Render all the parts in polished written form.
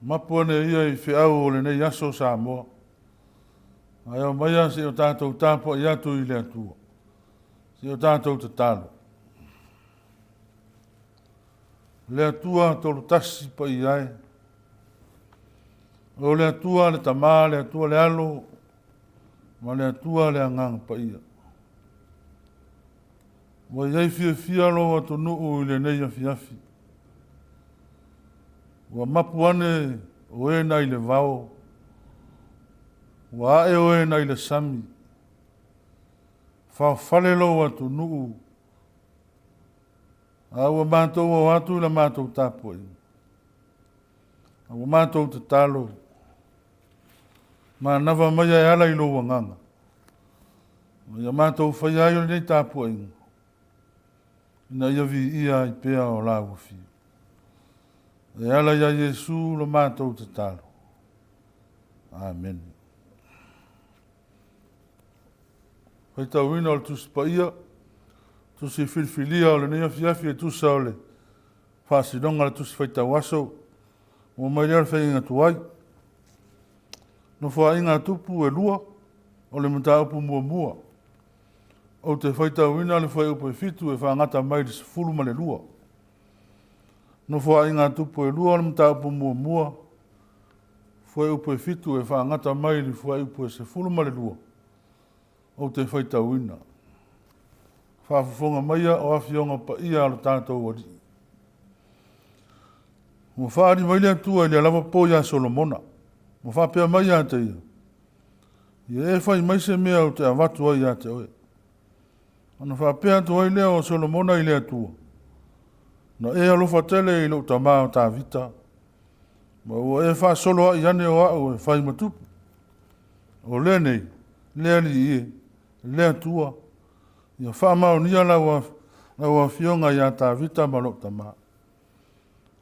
Mapu ane ia i feau o lenei aso Samoa. Ae omaia seia o tatou tapuai atu i le Atua, seia o tatou tatalo. Le Atua Tolutasi paia e, o le Atua le Tama, le Atua le Alo, ma le Atua le Agaga Paia. Ua i ai fiafia lou atunuu i lenei afiafi. Ua mapu ane o e nai le vao, ua ae o e nai le sami. Faofale lou atunuu, a ua matou o atu i la matou tapuaiga. A ua matou tatalo, manava maia e ala i lou agaga, ma ia matou faia ai o lenei tapuaiga, ina ia viia ai pea o lau afio. E ala iā Iesu la matou tatalo. Amene. Faitauina o le Tusi Paia, Tusi filifilia o lenei afiafi e tusa o le faasinoga o le Tusi Faitau Aso, ua mai lea o le faiga tuai. Nofoaiga a tupu e lua, o le mataupu muamua. Ou te faitauina le fuaiupu e 7 e faagata mai i le 12. Nofoaiga a tupu e lua o le mataupu muamua, fuaiupu e 7 e faagata mai i le fuaiupu e 12, ou te faitauina. Faafofoga maia o Afioga Paia a lo tatou Alii. Ua faaali mai le Atua i lea lava po ia Solomona, ua faapea mai ia te ia, ia e fai mai se mea ou te avatu ai ia te oe. Ona faapea atu ai lea o Solomona i le Atua, na e alofa tele i lou tama o Tavita, ma ua e faasoloai ane o au e fai ma tupu. O lenei, le Alii e, le Atua, ia faamaonia lau afioga ia Tavita ma lou tama.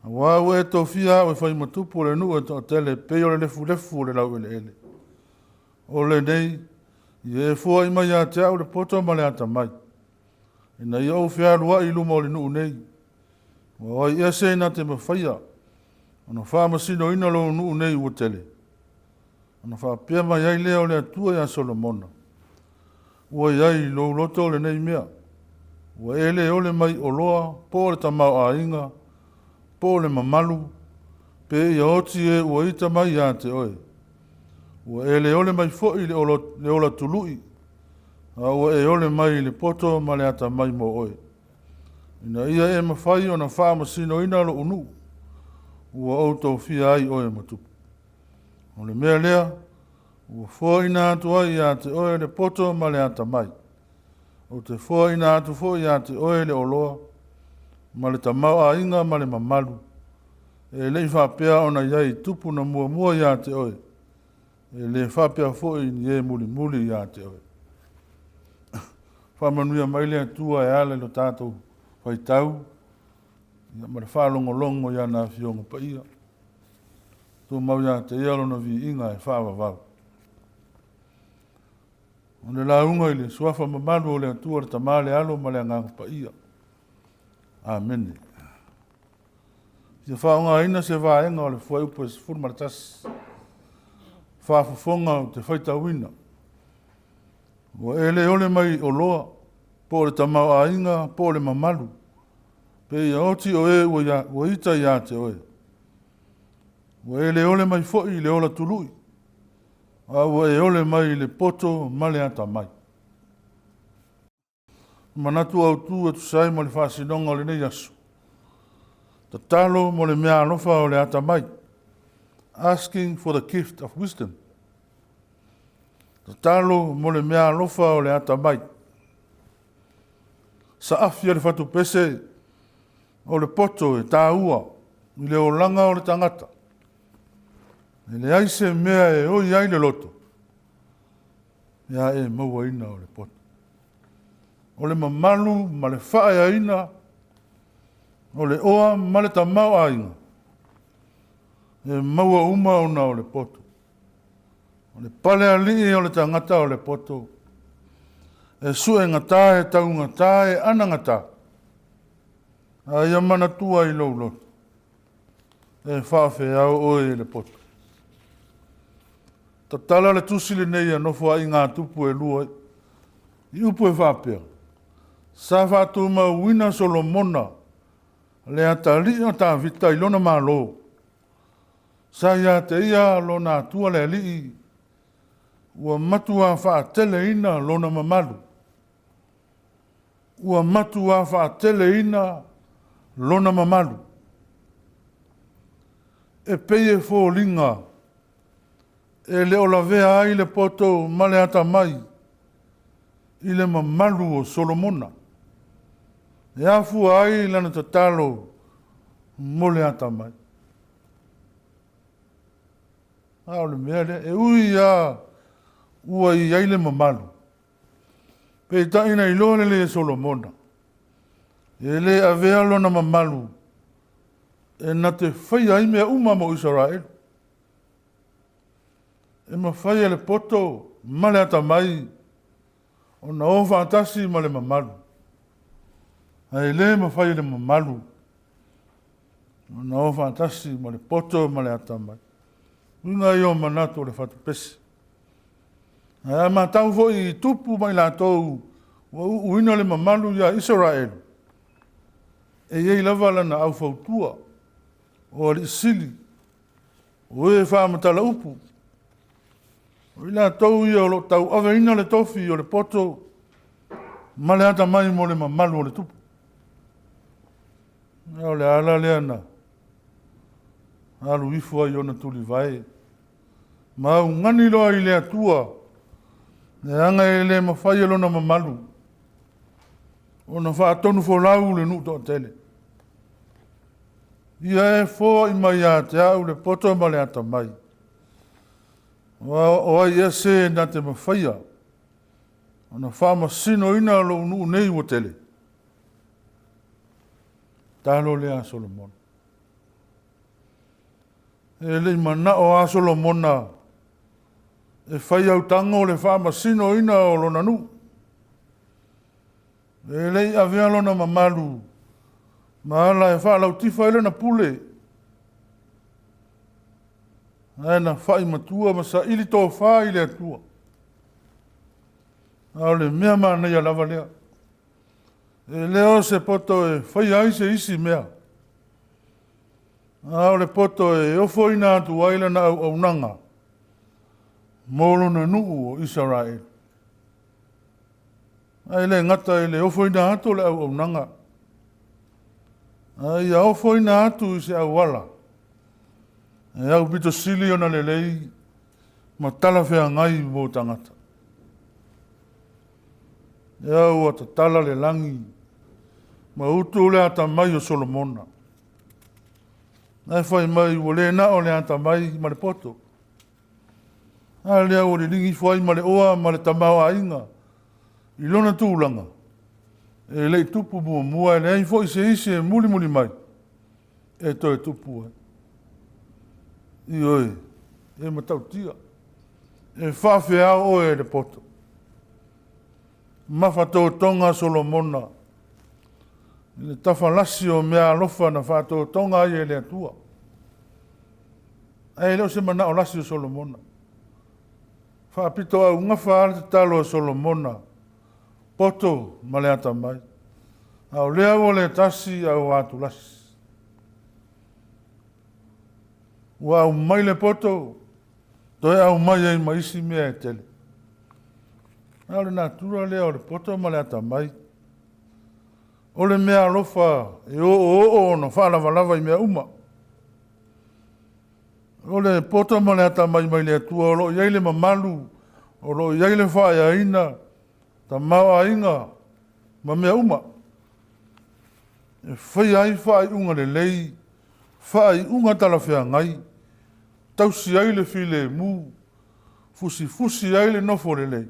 Aua ua e tofia au e fai ma tupu o le nuu e toatele e pei o le lefulefu o le laueleele. O lenei, ia e foai mai ia te au le poto ma le atamai, ina ia ou fealuai i luma o le nuu nei. Ua o ai ea se na te mafaia ona faamasinoina lou nuu nei ua tele? Ona faapea mai ai lea o le Atua ia Solomona, ua i ai i lou loto lenei mea, ua e le ole mai oloa po o le tamaoaiga, po o le mamalu, pe ia oti e ua ita mai ia te oe. Ua e le ole mai foi le ola tului, a ua e ole mai i le poto ma le atamai mo oe, ina ia e mafai ona faamasinoina lou nuu, ua ou tofia ai oe ma tupu. O le mea lea, ua foaina atu ai ia te oe le poto ma le atamai. Ou te foaina atu foi ia te oe le oloa, ma le tamaoaiga ma le mamalu, e le i faapea ona i ai i tupu na muamua ia te oe, e le faapea foi ni e mulimuli ia te oe. Faamanuia mai le Atua e ala i lo tatou faitau ma le faalogologo i ana Afioga Paia. Tumau ia te ia lona viiga e faavavau. O le lauga i le suafa mamalu o le Atua, le Tama, le Alo ma le Agaga Paia. Amene. Fia faaaogaina se vaega o le fuaiupu e 11, faafofoga ou te faitauina. Ua e le ole mai oloa, po o le tamaoaiga, po o le mamalu, pe ia oti o e ua ita ia te oe. Ua e le ole mai foi i le ola tului, a ua e ole mai i le poto ma le atamai. Manatu autu e tusa ai ma le faasinoga o lenei aso. Tatalo mo le meaalofa o le atamai. Asking for the gift of wisdom. Tatalo mo le meaalofa o le atamai. Saafi a le fatupese o le poto e taua i le olaga o le tagata. E leai se mea e oi ai le loto, ia e mauaina o le poto. O le mamalu ma le faaeaina, o le oa ma le tamaoaiga, e maua uma ona o le poto. O le palealii o le tagata o le poto, e suegata e taugata e anagata, a ia manatua i lou loto. E faafeao oe e le poto. Tatala le tusi lenei a Nofoaiga a Tupu e lua i upu e faapea, Sa faatumauina Solomona le atalii o Tavita i lona Malo, sa ia te ia lona Atua le Alii, ua matuā faateleina lona mamalu. Ua matuā faateleina lona mamalu. E pei e foliga e le o lavea ai le poto ma le atamai i le mamalu o Solomona, e afua ai lana tatalo mo le atamai. A o le mea lea, e ui lava ua i ai le mamalu, peitai na iloa lelei e Solomona, e le avea lona mamalu e na te faia ai mea uma mo Isaraelu. E mafai e le poto ma le atamai ona o faatasi ma le mamalu, ae le mafai e le mamalu ona o faatasi ma le poto ma le atamai. Uiga ia o manatu o le fatupese. Ae a matau foi i tupu ma i latou ua uuina le mamalu ia Isaraelu, e i ai lava lana aufautua, o alii sili, o e faamatala upu, o i latou ia o lo o tauaveina le tofi o le poto ma le atamai mo le mamalu o le tupu. O le ala lea na alu ifo ai i ona tulivae ma augani loa i le Atua, leaga e le mafai e lona mamalu ona faatonufolau le nuu toatele. Ia e foai mai ia te au le poto ma le atamai, aua o ai ea se na te mafaia ona faamasinoina lou nuu nei ua tele? Tatalo lea a Solomona. E le i manao lava Solomona e fai autago le faamasinoina o lona nuu. E le i avea lona mamalu ma ala e faalautifa ai lana pule, ae na fai matua ma saili tofa i le Atua. A o le mea manaia lava lea, e le o se poto e faia ai se isi mea, a o le poto e ofoina atu ai lana auaunaga mo lona nuu o Isaraelu. Ae le gata i le ofoina atu o le auaunaga, a ia ofoina atu i se auala e aupito sili ona lelei ma talafeagai mo tagata. Lea ua tatala le lagi ma utu le atamai o Solomona. Ae fai mai ua le na o le atamai ma le poto, a lea ua liligi ifo ai ma le oa ma le tamaoaiga i lona tulaga e le i tupu muamua, e leai foi se isi e mulimuli mai e toe tupu ai. Ioe, e matautia, e faafeao oe e le poto. Mafatotoga Solomona i le tafalasi o meaalofa na faatotoga ai e le Atua. Ae le o se manao lasi o Solomona. Faapitoaugafa lava le tatalo a Solomona, poto ma le atamai, a o lea ua le tasi ae ua atulasi. Ua aumai le poto, toe aumai ai ma isi mea e tele. A o le natura lea o le poto ma le atamai. O le meaalofa e oooo ona faalavalava i mea uma. O le poto ma le atamai mai le Atua o lo o i ai le mamalu, o lo o i ai le faaeaina, tamaoaiga ma mea uma e faia ai faaiuga lelei, faaiuga talafeagai, tausi ai le filemu, fusifusi ai le nofo lelei,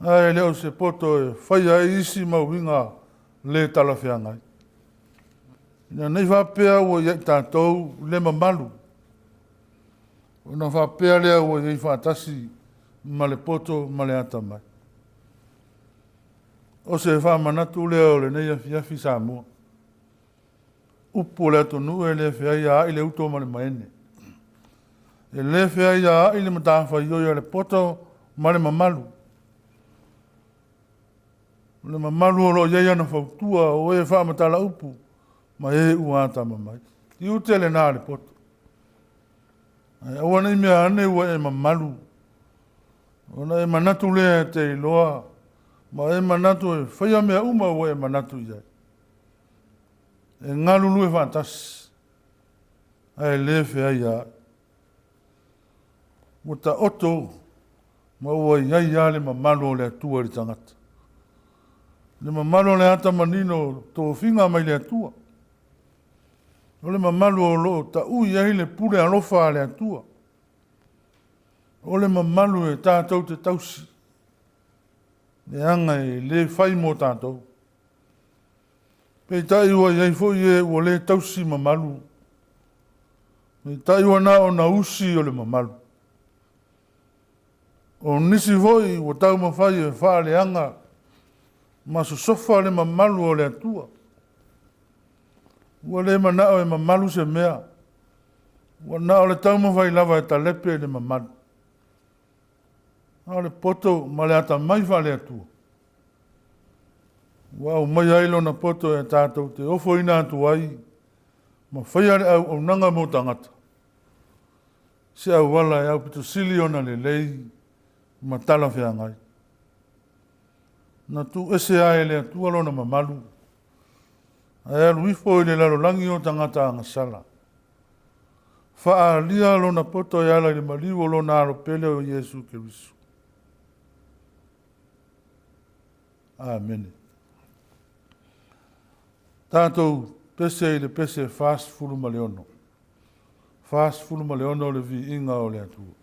ae le o se poto e faia ai isi mau uiga le talafeagai. Ina ne i faapea ua ia i tatou le mamalu, ona faapea lea ua i ai faatasi ma le poto ma le atamai. O se faamanatu lea o lenei afiafi Samoa. Upu o le atunuu e le feaiaai le uto ma le maene. E le feaiaai le matafaioi a le poto ma le mamalu. O le mamalu o lo o i ai ana fautua o e faamatala upu ma e ua atamamai. Tiute lena a le poto. Ae aua ne i mea ane ua e mamalu, ona e manatu lea e te iloa ma e manatu e faia mea uma ua e manatu i ai. E galulue faatasi, ae le feaiaai. Ua taoto ma ua i ai lava le mamalu o le Atua i le tagata. Le mamalu o le ata manino o tofiga mai le Atua. O le mamalu o lo o taui ai le pule alofa a le Atua. O le mamalu e tatou te tausi, leaga e le fai mo tatou. Peitai ua i ai foi e ua le tausi mamalu, peitai ua na ona usi o le mamalu. O nisi foi ua taumafai e faaleaga ma sosofa le mamalu o le Atua. Ua le manao e mamalu se mea, ua na o le taumafai lava e talepe le mamalu. A o le poto ma le atamai faale-Atua, ua aumaia ai lona poto e tatou te ofoina atu ai ma faia le auaunaga mo tagata, se auala e aupito sili ona lelei ma talafeagai. Na tuuese lava e le Atua lona mamalu, ae alu ifo i le lalolagi o tagata agasala, faaalia lona poto e ala i le maliu o lona Alo pele o Iesu Keriso. Amene. Tatou pese i le pese 46. 46 o le viiga o le Atua.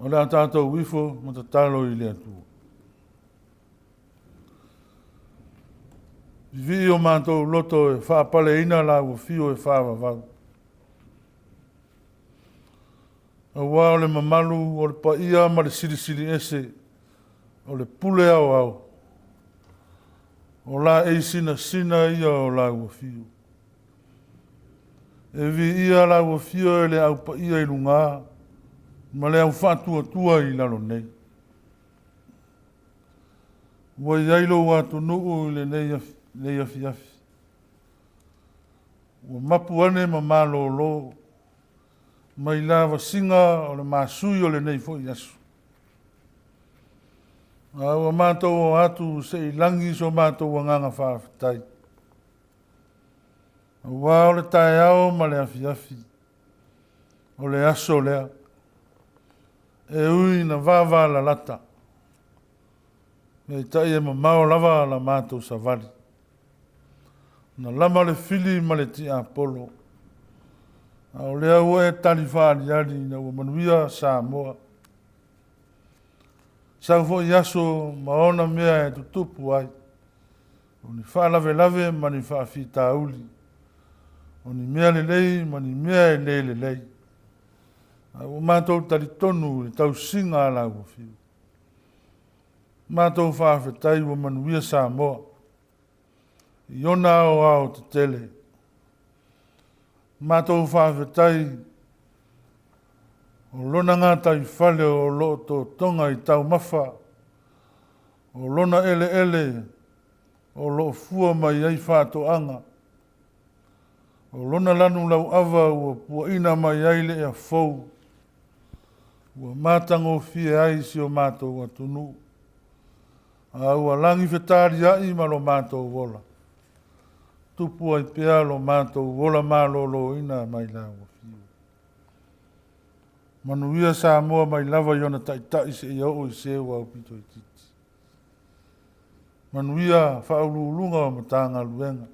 O le a tatou ifo ma tatalo i le Atua. Vivii o matou loto e faapaleina laua fio e faavavau. Aua o le mamalu o le paia ma le silisili ese o le pule aoao, o laei sinasina ia o laua fio. E viia laua fio e le au paia i luga ma le au faatuatua i lalo nei. Ua i ai lou atunuu i lenei afiafi. Ua mapu ane ma malolo mai lavasiga o le masui o lenei foi aso. A ua matou o atu se i lagi so matou agaga faafetai. Aua o le taeao ma le afiafi, o le aso lea, e ui ina vavalalata, peitai e mamao lava la matou savali. Na lama le fili ma le tiapolo, a o lea ua e tali faaaliali ina ua manuia Samoa. Sau foi aso ma ona mea e tutupu ai, o ni faalavelave ma ni faafitauli, o ni mea lelei ma ni mea e le lelei. A ua matou talitonu i le tausiga a lau Afioga. Matou faafetai ua manuia Samoa i ona aoao tetele. Matou faafetai o lona gataifale o lo o totoga i taumafa, o lona eleele o lo o fua mai ai faatoaga, o lona lanu lauava ua puaina mai ai le ea fou, ua matagofie ai si o matou atunuu, a ua lagifetaliai ma lo matou ola, tupu ai pea lo matou ola maloloina mai lau Afio. Manuia Samoa mai lava i ona taitai seia oo i se ua aupito itiiti. Manuia Faauluuluga o Matagaluega,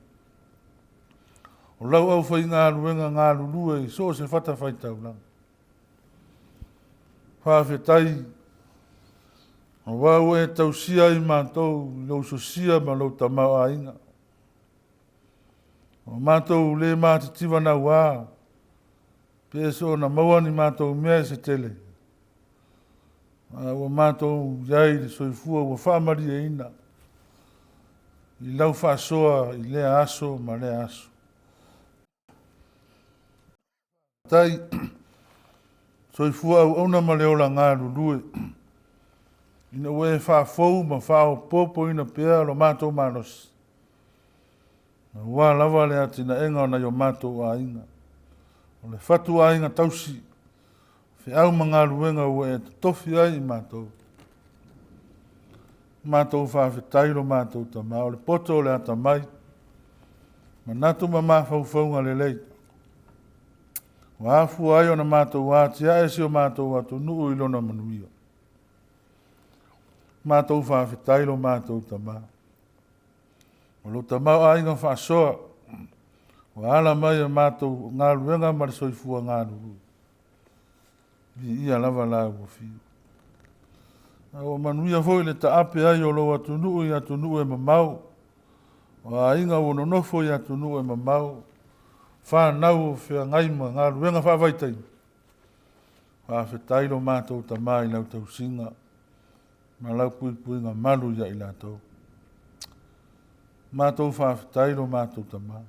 o lau aufaigaluega galulue i so o se fatafaitaulaga. Faafetai aua ua e tausia ai matou i lou sosia ma lou tamaoaiga. Ua matou le matitiva naua pe soona maua ni matou mea se tele, a ua matou i ai i le soifua ua faamalieina i lau faasoa i lea aso ma lea aso. Tai soifua auauna ma le ola galulue, ina ua e faafou ma faaopoopoina pea lo matou malosi, aua lava le atinaega o nai o matou aiga. O le fatuaiga tausi, feau ma galuega ua e totofi ai i matou. Matou faafetai lo matou Tama, o le poto o le atamai, manatu ma mafaufauga lelei, ua afua ai ona matou atiae si o matou atunuu i lona manuia. Matou faafetai lo matou Tama. O lo tamaoaiga faasoa ua ala mai i matou galuega ma le soifua galulue. Viia lava la ua fiu. A ua manuia foi le taape ai o lou atunuu i atunuu e mamao, o aiga ua nonofo i atunuu e mamao, fanau o feagai ma galuega faavaitaimi. Faafetai lo matou Tama i lau tausiga ma lau puipuiga malu ia i latou. Matou faafetai lo matou Tama.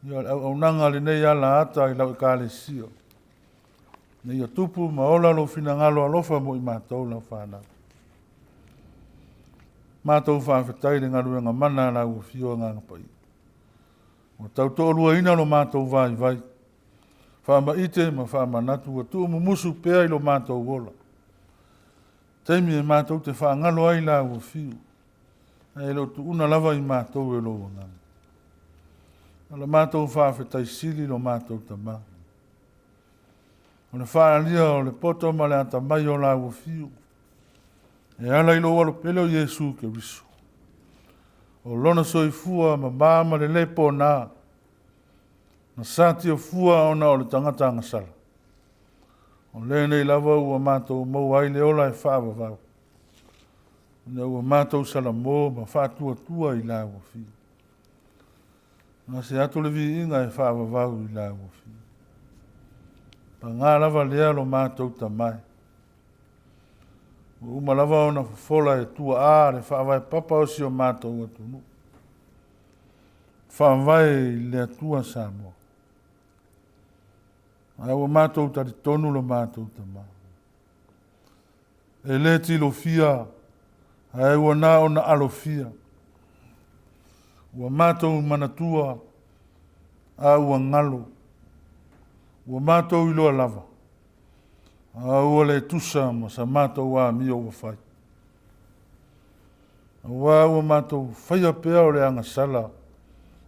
Ia o le auaunaga a lenei alaata i lau Ekalesia, ina ia tupu ma ola lou finagalo alofa mo i matou lau fanau. Matou faafetai i le galuega mana a lau Afio Agaga Paia. Ua tautoaluaina lo matou vaivai, faamaite ma faamanatu ua tuumumusu pea i lo matou ola. Taimi e matou te faagalo ai lau Afio, ae le o tuuna lava i matou e lou Agaga. O le matou faafetai sili lo matou Tama. O le faaalia o le poto ma le atamai o lau Afio, e ala i lou Alo pele o Iesu Keriso. O lona soifua mama ma le lē pona, na satia fua ona o le tagata agasala. O lenei lava ua matou maua ai le ola e faavavau. Ina ua matou salamo ma faatuatua i lau Afio. Gase atu le viiga e faavavau i lau Afio. Paga lava lea lo matou Tama e. Ua uma lava ona fofola e tuaa le faavae papa o si o matou atunuu. Faavae i le Atua Samoa. Ae ua matou talitonu lo matou Tama. E le tilofia, ae ua na ona alofia. Ua matou manatua, a ua galo. Ua matou iloa lava, a ua le tusa ma sa matou amio ua fai. Aua ua matou faia pea o le agasala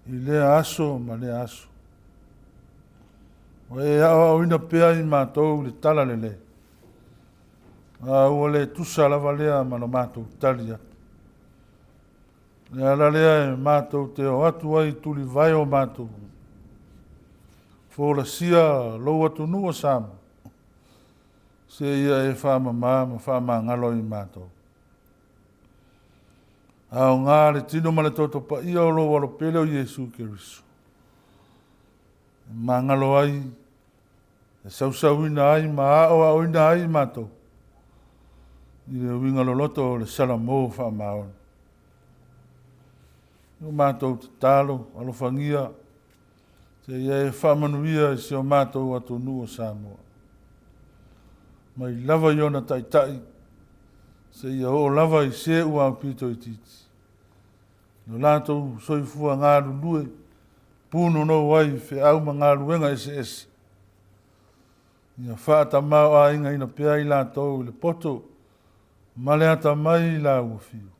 i lea aso ma lea aso. Ua e aoaoina pea i matou i le tala lelei, a ua le tusa lava lea ma lo matou tali atu. Le ala lea e matou te o atu ai i tulivae o matou, folasia lou atunuu o Samoa, seia e faamama ma faamagalo i matou. Aoga le tino ma le toto paia o lou Alo pele o Iesu Keriso, e magalo ai, e sausauina ai ma aoaoina ai matou i le uiga loloto o le salamo faamaoni. O matou tatalo, alofagia, seia e faamanuia i si o matou atunuu o Samoa. Mai lava i ona taitai, seia oo lava i se ua aupito itiiti. Lo latou soifua galulue, punonou ai i feau ma galuega eseese. Ia faatamaoaigaina pea i latou i le poto ma le atamai i lau afio,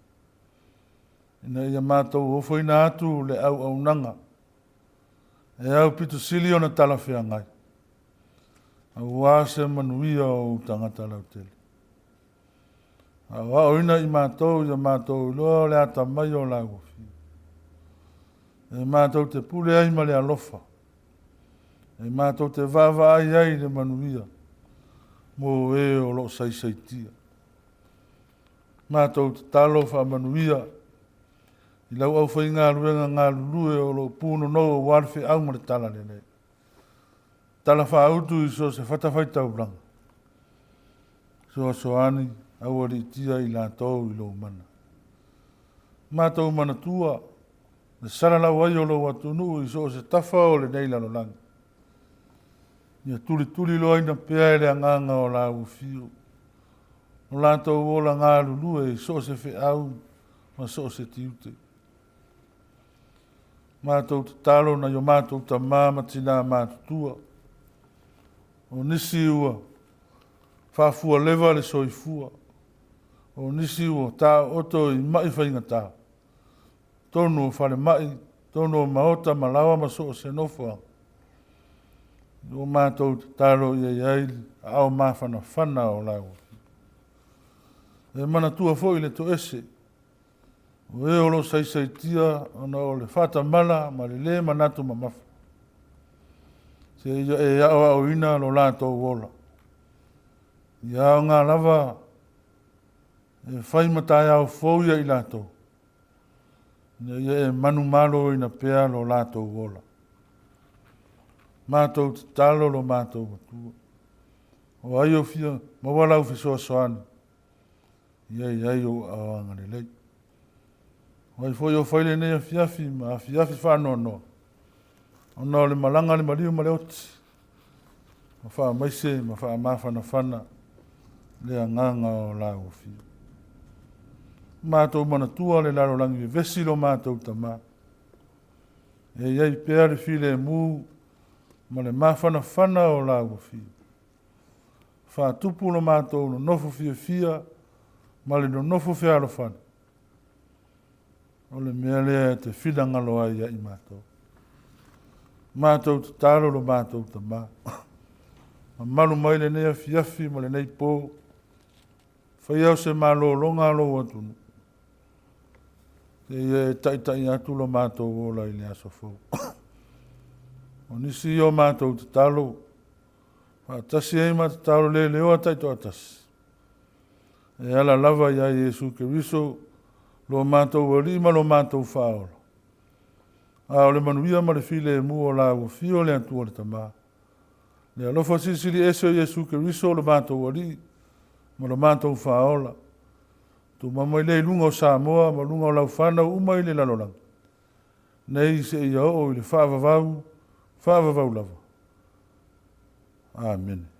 ina ia matou ofoina atu le auaunaga e aupito sili ona talafeagai, aua se manuia o ou tagata lautele. Aoaoina i matou ia matou iloa o le atamai o lau afio, e matou te pule ai ma le alofa, e matou te vaavaai ai i le manuia mo e o lo o saisaitia. Matou tatalo faamanuia i lau aufaigaluega galulue o lo o punonou aua le feau ma le talalelei. Tala faautu i so o se fatafaitaulaga, fesoasoani aualiitia i latou i lou mana. Matou manatua le salalau ai o lou atunuu i so o se tafa o lenei lalolagi. Ia tulituliloaina pea e le agaga o lau afio o latou ola galulue i so o se feau ma so o se tiute. Matou tatalo nai o matou tama ma tina matutua, o nisi ua faafualeva le soifua, o nisi ua taooto i mai faigata, totonu o falemai, totonu o maota ma laoa ma so o se nofoaga. Ua matou tatalo ia i ai aao mafanafana o lau afio. E manatua foi le toese, o e o lo o saisaitia ona o le faatamala ma le lē manatu mamafa, seia e aoaoina lo latou ola. Ia aoga lava e fai ma taeao fou ia i latou, ina ia e manumaloina pea lo latou ola. Matou tatalo lo matou Atua, o ai o fia maua lau fesoasoani, ia i ai ou aao agalelei. O ai foi o fai lenei afiafi ma afiafi faanoanoa, ona o le malaga a le maliu ma le oti, ma faamaise ma faamafanafana le agaga o lau afio. Matou manatua le lalolagi vevesi lo matou Tama, e i ai pea le filemu ma le mafanafana o lau afio. Faatupu lo matou nonofo fiafia ma le nonofo fealofani, o le mea lea e te finagalo ai ia i matou. Matou tatalo lo matou Tama, mamalu mai lenei afiafi ma lenei po, faia o se malologa a lou atunuu, seia e taitai atu lo matou ola i le aso fou. O nisi o matou tatalo, faatasi ai ma tatalo le leoa taitoatasi. E ala lava iā Iesu Keriso, lo matou Alii ma lo matou Faaola. A o le manuia ma le filemu o la ua fio le Atua le Tama. Le alofa silisili ese o Iesu Keriso lo matou Alii ma lo matou Faaola. Tumau mai lea i luga o Samoa ma luga o lau fanau uma i le lalolagi. Nei seia oo i le faavavau, faavavau lava. Amene.